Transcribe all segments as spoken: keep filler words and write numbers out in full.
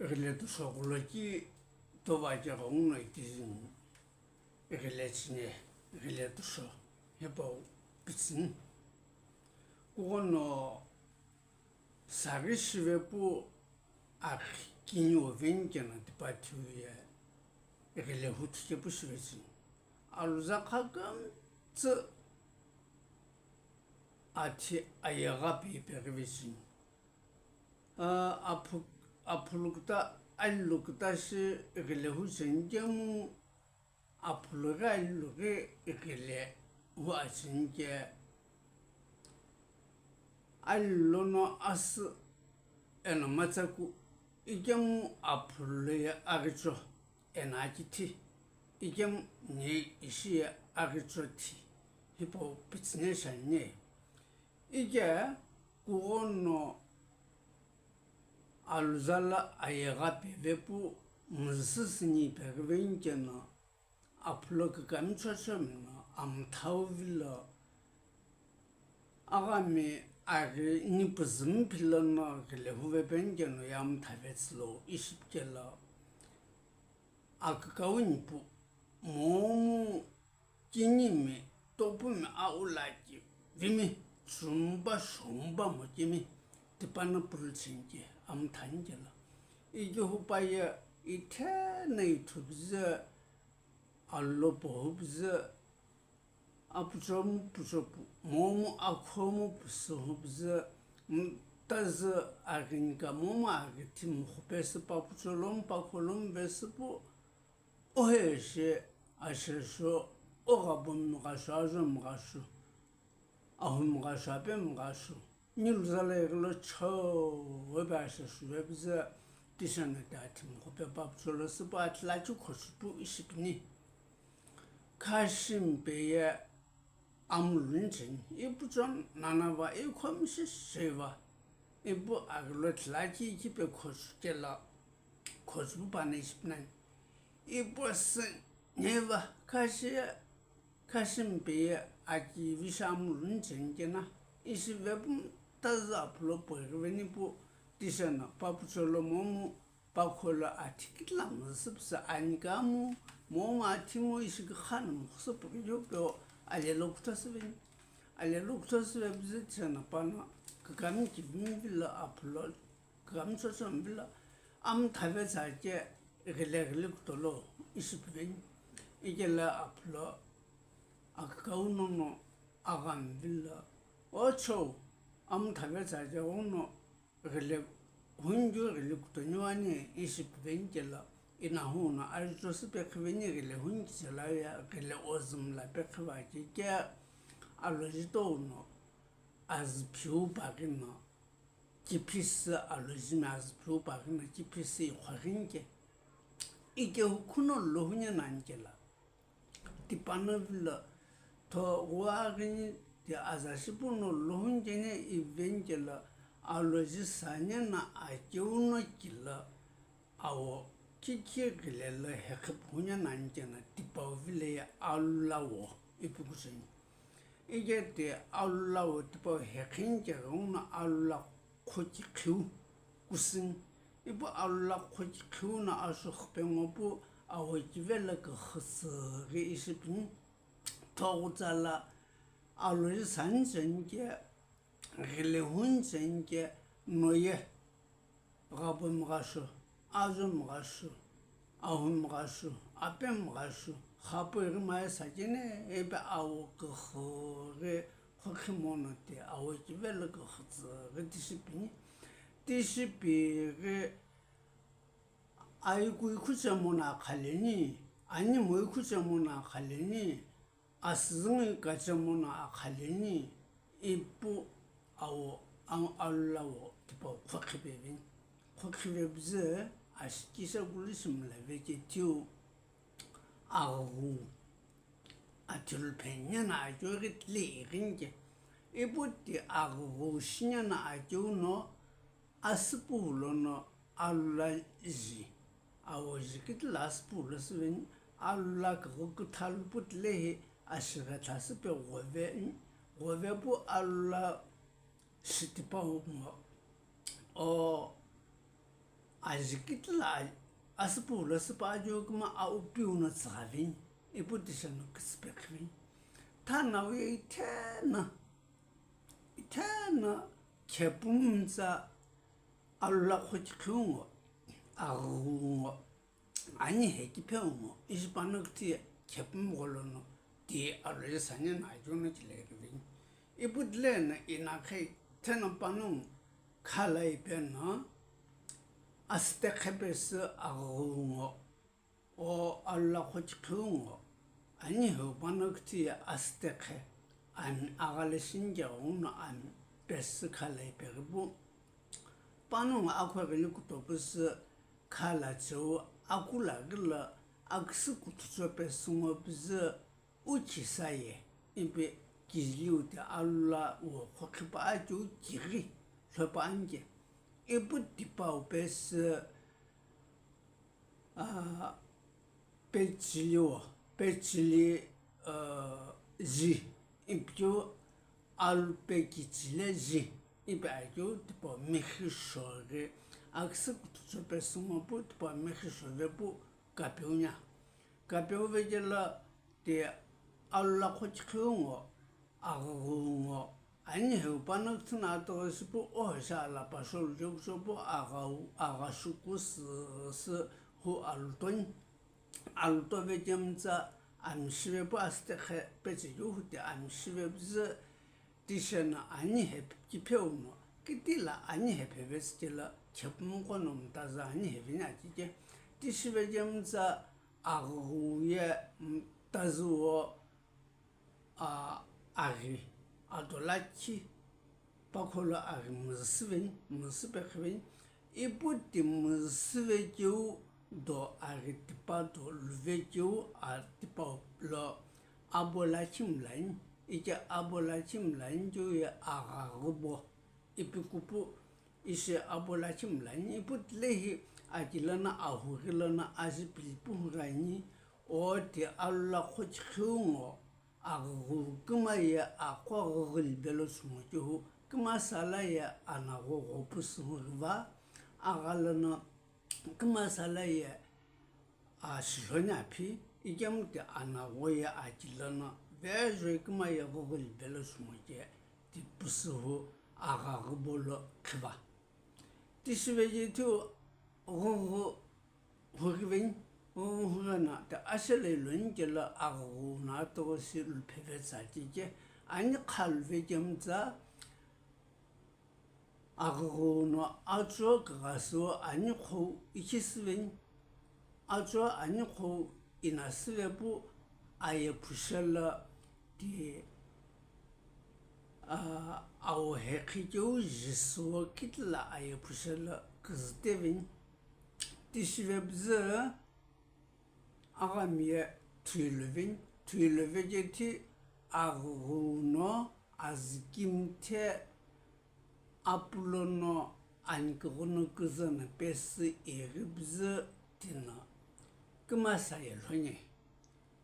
Ghile tusho ghuloki tova keghenguno itizini, ghile chine, ghile tusho hipau pitsüni. Kughono saghi shivepu akhi kini oveni keno tipathiu ye ghile huthi kepu shivetsüni. Aluza kha kümtsü athi ayegha pe ipeghivetsüni. A, aphu-, aphulu kuta, alilu kuta shi ghile hu cheni kemu, aphulu ghi alilu ghi ghile hu acheni ke, alilu lono asü eno matsaku, ikemu aphulu ye aghicho eno akithi, ikemu ni ishi ye aghicho thi, hipau pitsüni shani. Ike kughono aluza la ayegha pe vepu mzüsü sini ipeghiveni keno, aphulo kükami chochomi no amthau vilo, aghami aghi ni püzü mphilo no ghile huvepeni keno ye amtha vetsülo ishi pikelo, akükau nipu momu kinimi topumi aulaki vimi tsumba shomba mo kimi tipano pulu cheni ke amthani kelo. Ike hupaye ithena ithupüzü, alopo hupüzü, apuchomu puchopu, momu akhomu pusu hupüzü, mtazü aghinika momu aghithi mukhu pesü papucholomu pakholomu vesüpu, ohe she, ashesho, oghabomu ghasho, ajomu ghasho, ahumu ghasho, apemu ghasho, niluza la ighilo chau, webe ashesho, webüzü, tishana te athi mukhu pe papucholo süpu athi lachi khochupu ishi pini. Khashimi pe ye amuluni cheni, ipucho nanava, ikhomishi sheva, ipu aghilo thilaki ikipe khochu kelo, khochupu pano ishi pinani. Ipu sü neva khashi, khashimi pe ye aki vishi amuluni cheni keno, ishi vepu mtazü aphulo poghiveni pu tishana papucholo momu pakholo athi kitila mzüsü püsü anikamu, momu athi mu ishi kikhanu mukhusu püghiyo peo alelo kuthosüveni. Alelo kuthosüve püzü tishana pano kükami kivimi vilo aphulo, kükami chochomi vilo, amtha vetsü ake ghile ghile kutolo ishi piveni. Ikelo aphulo akükau nono aghami vilo, o chou, amtha vetsü ake uno ghile hunikeu ghile kutoniu ani ishi piveni kelo, inahu no aricho sü pekhiveni ghile huni kichelo ye ghile ozü mla pekhiva keke, aloji tou no azü phiu paghi no kiphisü, alojimi azü phiu paghi no kiphisü ikhoghi nike. Ike hukhu no lo huni nani kelo. Tipano vilo, tho ghuaghini ti aza shipu no lo huni keno iveni kelo, aloji sani no akeu no kilo, awo kiki ghile lo hekhipu huni nani keno tipau vilo ye alula wo ipi kucheni. Ike ti alula wo tipau hekhini keghenguno alula khokikhiu kusini. Ipu alula khokikhiu no asho khüpengu pu awo kivelo küxü tsüghi ishi pini. Thoghutsa la aloji sani cheni ke, ghile huni cheni ke, noye ghabomu ghasho, ajomu ghasho, ahumu ghasho, apemu ghasho, xapu ighi maye sakini, ipi awo küxü ghi khokhi mono ti awo kivelo küxü tsüghi tishi pini. Tishi pighi, aiku ikhu chemono akhaleni, animo ikhu chemono akhaleni, asüzüngu kachemono akhaleni, ipu awo, a-, alula wo tipau khokhi peveni. Khokhi vepüzü ashikisha kulu shimla veke tiu aghüghü athilu pheni no akeu ghi tile ighini ke. Ipu ti aghüghü shini no akeu no asüpuhu lono alula ji, awo ji kitila asüpuhu lo süveni, alula küghü küthalu pu tile hi ashighe thasü pe ghove, ghove pu alula shitipa hu ngo. O ajikitila asüpüu lo süpa ajo küma aupiu no tsüghaveni, ipu tisheno küsüpekhi veni. Thanawi ithena, ithena khepumtsa alula khochikhiu ngo, aghüghü ngo, ani hekipheu ngo, ishi panoküthi khepumgho lono ti aluje sanyena ajo no chileghiveni. Ipu tileno inakhe ithena panongu khalai peno asütekhe pesü aghüghü ngo, o alula khochikhiu ngo, ani heu panoküthi asütekhe, ani aghale shinjeghono ani pesü khalai peghipu. Panongu akhoghili kutopu sü khala cheu akula ghila aküsü kuthucho pesü ngo püzü uchisa ye, ipi kijiliu ti alula wo khokhipa ajo kighi lhopa anke. Ipu tipau pesü, a, pechili wo, pechili, a, ji, ipi keu alu pekichile ji, ipi akeu tipau mighi shoghi, aküsü kuthucho pesü ngo pu tipau mighi shoghi pu kapeunya. Kapeu vekelo ti alula khochikhiu ngo, aghüghü ngo, ani heu panoküthi no atoghi shipu oho sha alapa sholu jekucho pu aghau, aghashuku sü, sü hu alutoni. Aluto vekemtsa ami shive pu asütekhe peche keu hu ti ami shive püzü tisheno ani hekipheu no, kitila ani hephevetsü kelo khepumgho no mtazü ani heveni akike. Tishi vekemtsa aghüghü ye mtazü wo, a, aghi, ado lakhi, pakholo aghi müzüsüveni, müzüsüpekhiveni, ipu ti müzüsüvekeu do aghi tipa do luvekeu a tipa lo abo lakhi mlani, ike abo lakhi mlani keu ye aghüghü bo. Ipi kupu ishi abo lakhi mlani, ipu tilehi aki lono ahughi lono aji pilipu hughi ani, o ti alula khochikhiu ngo, aghüghü küma ye aqo aghüghü libe lo sumo kehu, küma sala ye anagho ghopu sü hughiva, agha lono küma sala ye a, shilhoni aphi, ikemu ti anagho ye aki lono vejoi küma ye ghüghü libe lo sumo ke ti püsü hu aghüghü bo lo khiva. Tishi veje thiu ghüghü hughiveni, ghüghü hughi no ti ashele iloni kelo aghüghü no atoghi shi luphevetsü akike, ani kha luvekemtsa, aghüghü no atsü kigha sü ani khou ikhisüveni. Atsü ani khou inasüve pu aye phushelo ti, a, awo heqhi keu jisü kitila aye phushelo küzüteveni. Tishive püzü aghami ye thuiloveni, thuiloveke ti aghüghü no azükimthe apulo no anikighono küzü no pesü ighi püzü tino kümasa ye lhoni.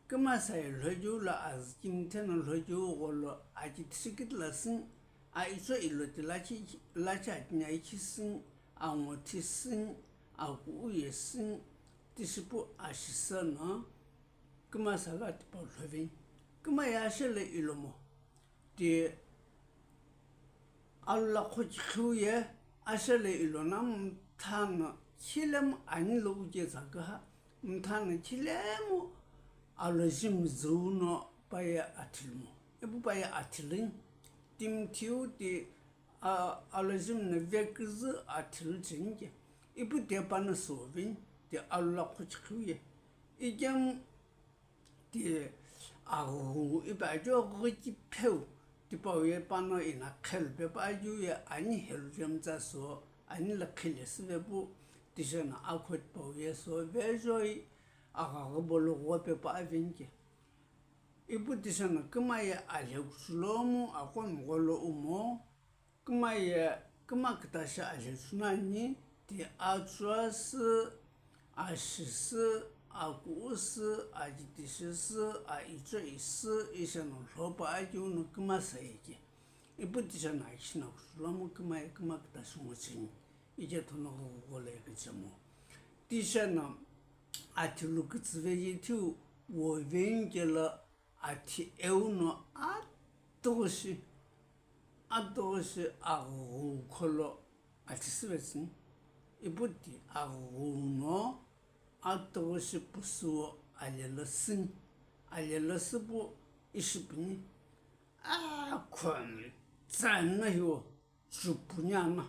Kümasa ye lhokeu lo azükimthe no lhokeu gholo aki tishi kitila sini, a icho ilo ti lakhi, lakhi akinya ikhi sini, ango thi sini, akuuye sini, tishi pu ashisü no kümasa lo tipau lhoveni. Küma ye ashele ilomo ti alula khochikhiu ye ashele ilona mtha no khilemu ani lo uke tsa küha, mtha no khilemu aloji mzüu no paye athilimo. Ipu paye athilini. Timthiu ti, a, aloji mno veküzü athili chenike. Ipu ti pano soveni ti alula khochikhiu ye. Ikemu ti aghüghü ipi akeu ghükipheu tipau ye pano ina khelu pepu akeu ye ani helu jemtsa so ani lo khile süve pu tisheno akho tipau ye so vejoi aghüghü bo lo ghope pu avenike. Ipu tisheno küma ye alhekuchulomu aqo mgho lo umo. Küma ye, küma kütashi alhechunani ti atsü sü, ashi sü, akuu sü, akitishi sü, aicho isü, isheno lhopa akeu no kümasa yeke. Ipu tisheno akishina kuchulomu küma ye küma kütashi ngo cheni. Ike thono ghogho lo ighichemo. Tisheno, athi lo kütsüve ye thiu, wo veni kelo athi eu no atughushi, atughushi aghüghü kholo athi süvetsüni. Ipu ti aghüghü no atughushi pusuo alelo süni, alelo süpu ishi pini. Akhomi tsano hiwo. Chupuni ana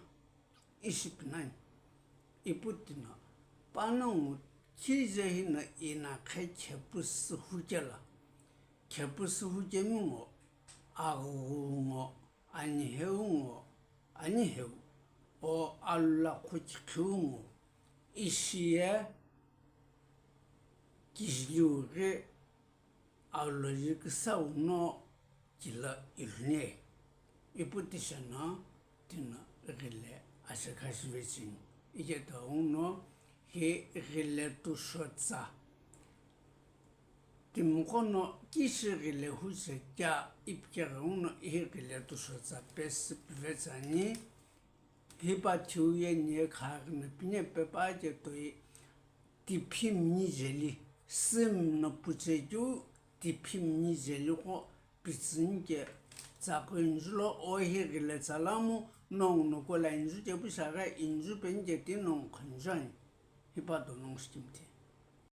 ishi pinani. Ipu tino, panongu kije hino inakhe khepu sühukela. Khepu sühukemi ngo, aghüghü ngo, aniheu ngo, aniheu, o alula khukikhiu ngo, ishi ye kijiliu ghi Aloji küsau no kilo ilhuni. Ipu tisheno tino ghile ashekha shivecheni. Iketo uno hi ghile tusho tsa. Timiqo no kishi ghile huche kea ipikeghi uno hi ghile tusho tsa pesü pivetsani. Hipau thiu ye niye khaghi no pine pepa ke toi tiphimni jeli, sümno puchekeu tiphimni jeli qo pitsüni ke tsaqo injulo ohi ghile tsalamu nongu no kola inju ke pushaghi inju peni ke ti nongu khonjuani. Hipau do nongu shikimthi.